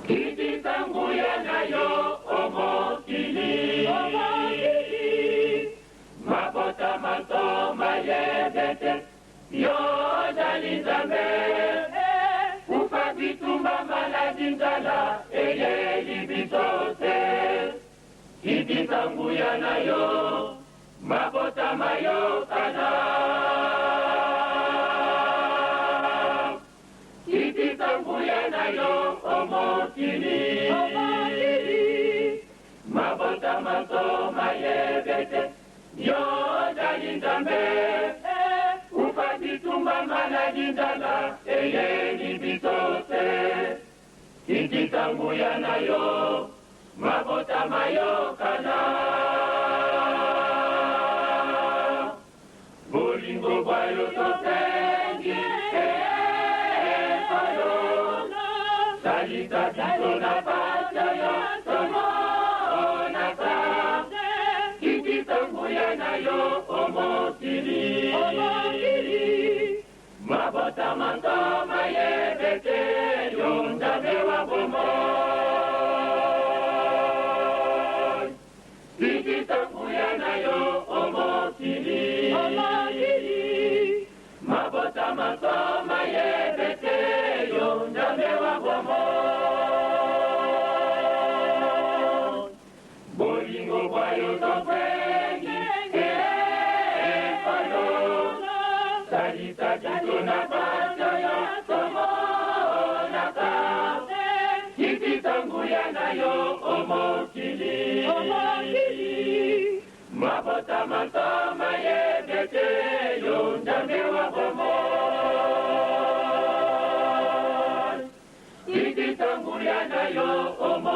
Kitisa nguya na yo o mokili. Mabota manso mayebe te yo ozali Nzambe. Kufa, bitumba, maladi, nzala eyeli biso te. Kitisa nguya na yo, mabota mayokana. Kitisa nguya na yo o mokili. Mabota manso mayebe te yo ozali Nzambe. Kufa, bitumba, maladi, nzala eyeli biso te. Kitisa nguya na yo, mabota mayokana. Bolingo bwa yo tosengi ekolo, salisa biso na pasi oyo tomonaka. Kitisa nguya na yo o mokili. Mabota manso mayebe te yo Nzambe wa bomoi. Kitisa nguya na yo o mokili. Mabota manso mayebe te yo Nzambe wa bomoi. Bolingo bwa yo tosengi ekolo, salisa biso na pasi oyo tomonaka. Kitisa nguya na yo o mokili. Mabota manso mayebe te yo Nzambe wa bomoi. Kitisa nguya na yo o mokili.